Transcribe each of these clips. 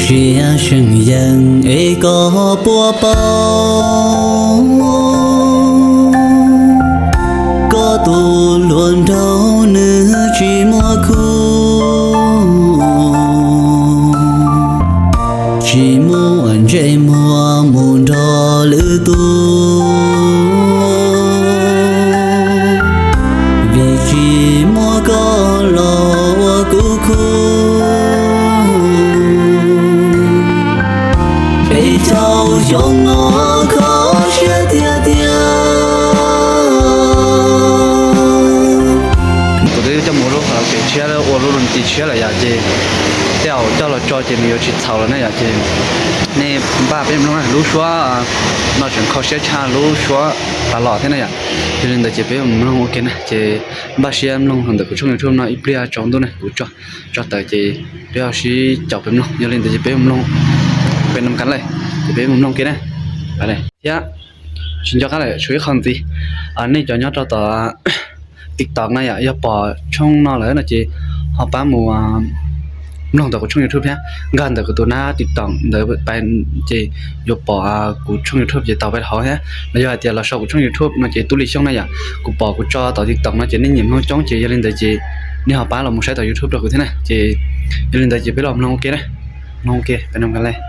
Siab seem yeej es koj puas paub, koj tus hluas nraug nws tsis muaj khub, tsis muaj ntsej muag mus nrog lwm tus, vim tsis muaj koj los ua kuv khub. Peb caug xyoo no kho siab tiag tiag. Kuv twb coj mus lub karaoke tshiab ua lub room tshiab lawm yom, ces tej zaum coj los tso ces nws yuav tsis txhaum lawm na yom, ces nej npaj peb mloog lub suab no tseem kho siab tshaj lub suab tas los thiab na yom. Yog li ntawd ces peb mloog ua ke na, ces npaj siab mloog ntawm kuv tshooj YouTube no ib pliag tsaus ntuj na, kuv tso tso tawm ces peb ho sib caum peb mloog. Yog li ntawd ces peb mloog peb nov kas lawm, ces peb mloog ke na. Thiab tsis nco qab lawm tshuav ib qho ntxiv, nej cov nyob rau tom TikTok na yom, yog pom tshooj no lawm no ces ho pab mus mloog ntawm kuv tshooj YouTube thiab, nkag ntawm kuv tus nab TikTok ntawd pais, ces yuav pom kuv tshooj YouTube ces tau pais hauv thiab. Los yog hais tias los sau kuv tshooj YouTube no ces Tub Lis Xyooj na yom, kuv pom kuv tso tom TikTok no ces nej nyiam mloog coob ces yog li ntawd ces nej ho pab los mus saib tom YouTube rau kuv thiab na. Ces yog li ntawd ces peb los mloog ua ke na, mloog ua ke peb nov kas lawm.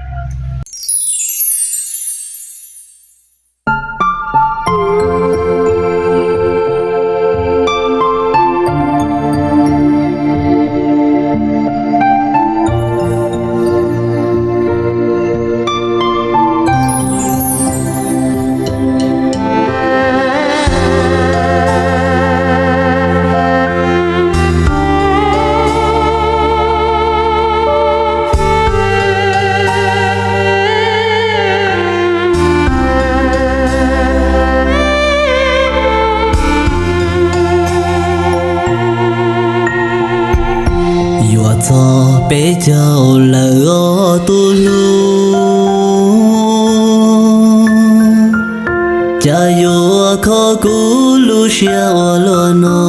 Yuav txog peb caug lawm os tus hlub, cas yuav kho kuv lub siab ua luaj no.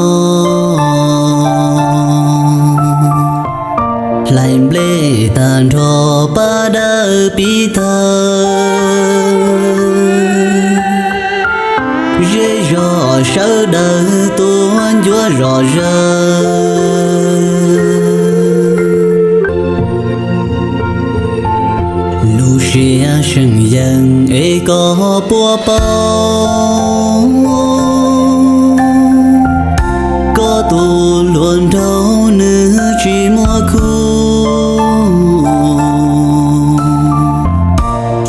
Hlais nplej tag nrho pab dawb pib tawg, zej zog sawv daws tuaj ncuav zom zaws. Lub siab seem yeej es koj puas paub, koj tus hluas nraug nws tsis muaj khub,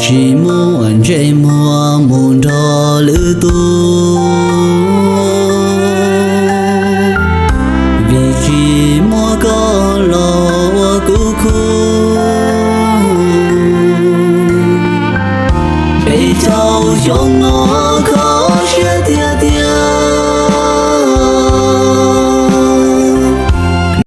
tsis muaj ntsej muag mus nrog lwm tus, vim tsis muaj koj los ua kuv khub. Peb caug xyoo no kho